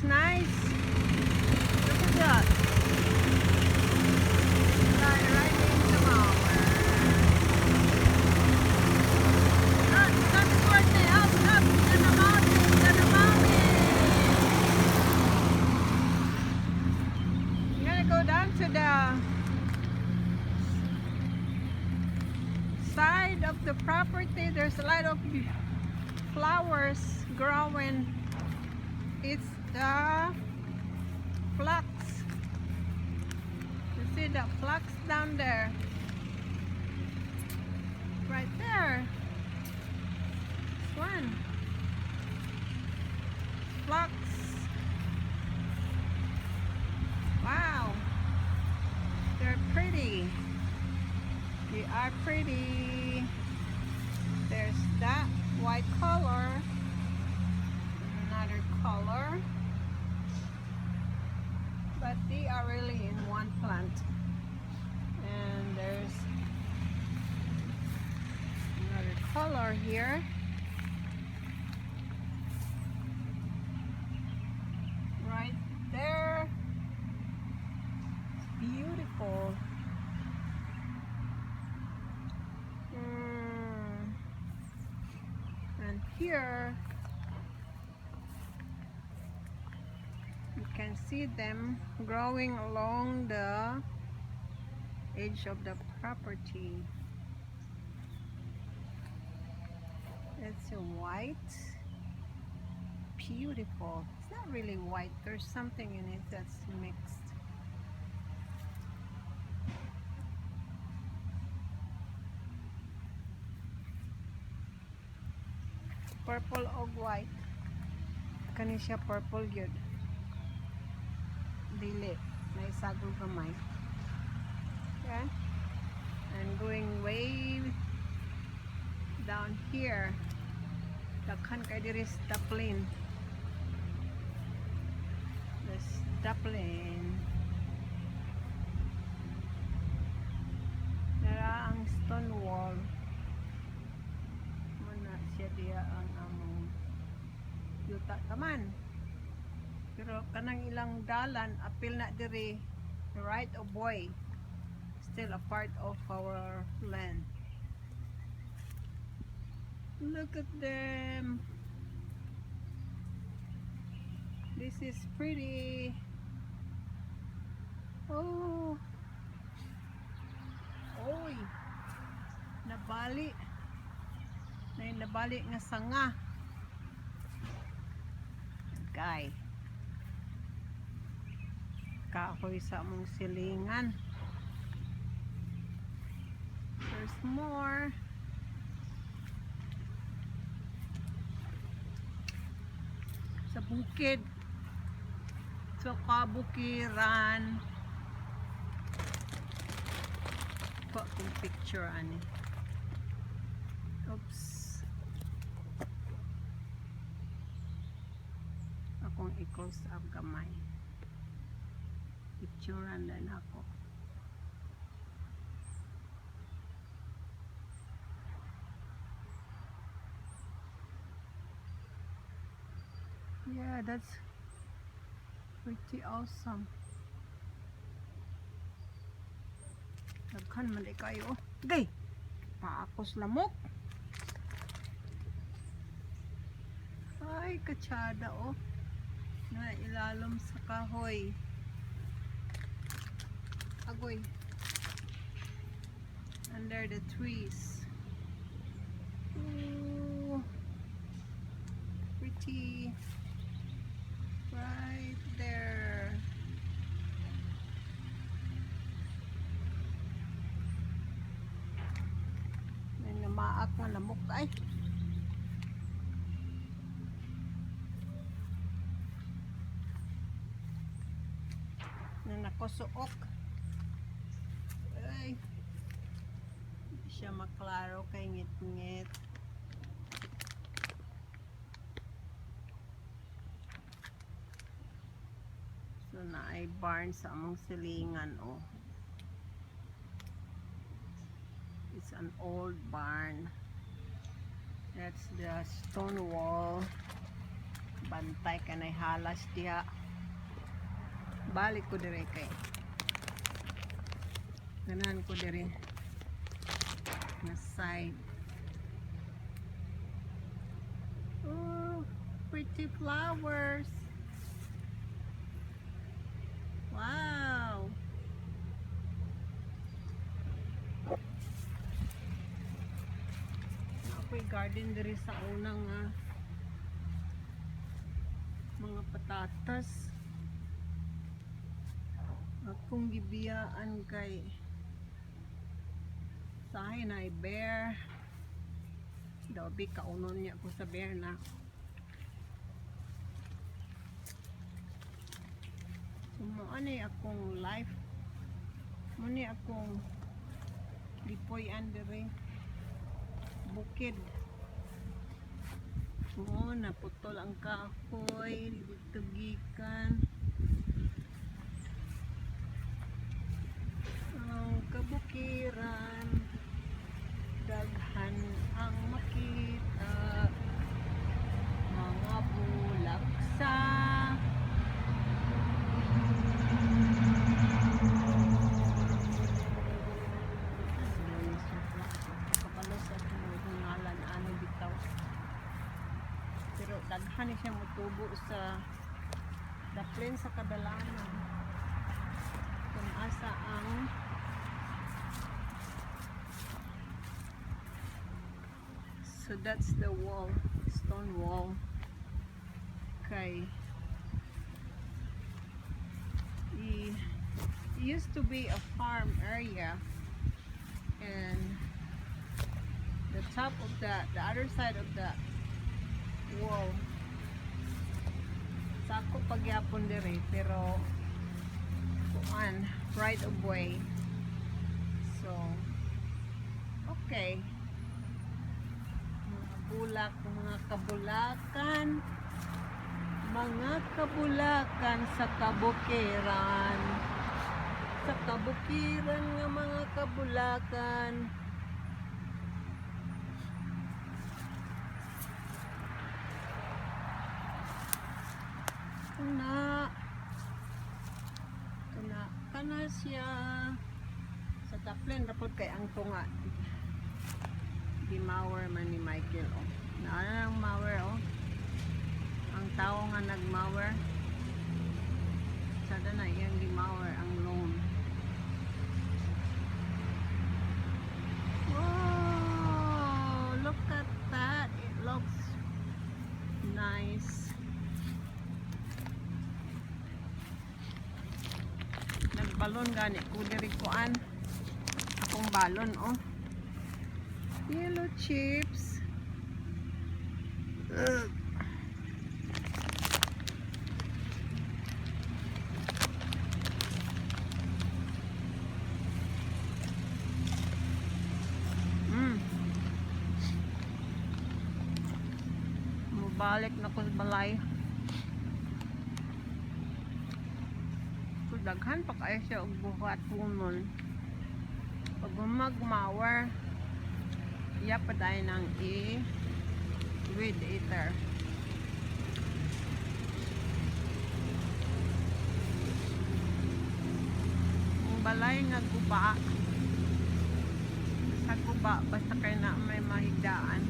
It's nice. Look at that. Fly right into our. Ah, coming towards me. Up, up, to the mountain, to the mountain. I'm gonna go down to the side of the property. There's a lot of flowers growing. It's the phlox. You see the phlox down there? Right there. This one. Phlox. Wow. They're pretty. They are pretty. There's that white color. Another color. But they are really in one plant. And there's another color here. Right there. It's beautiful. And here you can see them growing along the edge of the property. It's a white, beautiful. It's not really white, there's something in it that's mixed. Purple og white. Kani siya purple gyud. Dili, naisagol gamay. Okay. I'm going way down here. Daghan kay diri sapling. The sapling. Dara ang stone wall. Muna siya diya ang among yuta taman. Pero kanang ilang dalan apil na diri, the right of way, still a part of our land. Look at them. This is pretty. Oh. Oy. Nabali. Na nabali nga sanga. Gay. Kahoy sa among silingan. There's more. Sa bukid. Sa kabukiran. Pa kong picture ani. Oops. Akong i-close up gamay. Picturean din ako. Yeah, that's pretty awesome. Daghan man di kayo. Gay. Paakos lamok. Ay, katsada oh. Na ilalom sa kahoy. Agoy. Under the trees. Ooh. Pretty. Right there. May namaak nga lamok ay. Na nakusuok. Ay. Hindi siya maklaro kay ngit-ngit. So naay barn sa among silingan oh. It's an old barn. That's the stone wall. Bantay kanay halas diha. Balik ko dire kay ganahan ko dire na side. Oh, pretty flowers. Wow. Ako'y garden diri sa unang mga patatas. Akong gibiyaan kay sahay na bear. Dobi kaunon niya ko sa bear na. So mo ani akong life. Mo ni akong lipoy-an diri. Bukid. Oo, naputol ang kahoy dito gikan. Ang kabukiran, daghan ang makita, mga bulak sa kabalo sa tungod ngalan ano bitaw, pero daghan ni siya motubo sa daplin sa kadalanan kung asa ang. So that's the wall, stone wall. Kay it used to be a farm area, and the top of the other side of the wall, sako pagyapon dire, pero kuan, right of way. So okay, mga bulak, mga kabulakan, mga kabulakan sa kabukiran nga mga kabulakan. Tuna tuna kana siya sa daplin rapod kay ang tunga di mower man ni Michael, oh. Naa ang mower, oh. Ang tao nga nagmower sada na iyang gi-mower ang lawn. Whoa, look at that. It looks nice. Nagbalon gani ko diri, kuan akong balon, oh. Yellow chips. Ugh. Mubalik na ko sa balay. So daghan pa kayo siya og buhatonon. Pag mag-mower, iya pa tayo ng i weed eater. Ang balay nga guba, sa guba basta kay na may mahigdaan.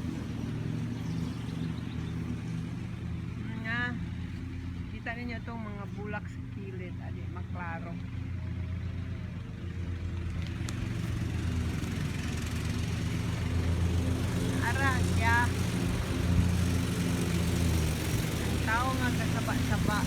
Nga kita ninyo itong mga bulak sa kilid, adi maklaro. Ara siya. Ang tao nga kasaba-saba.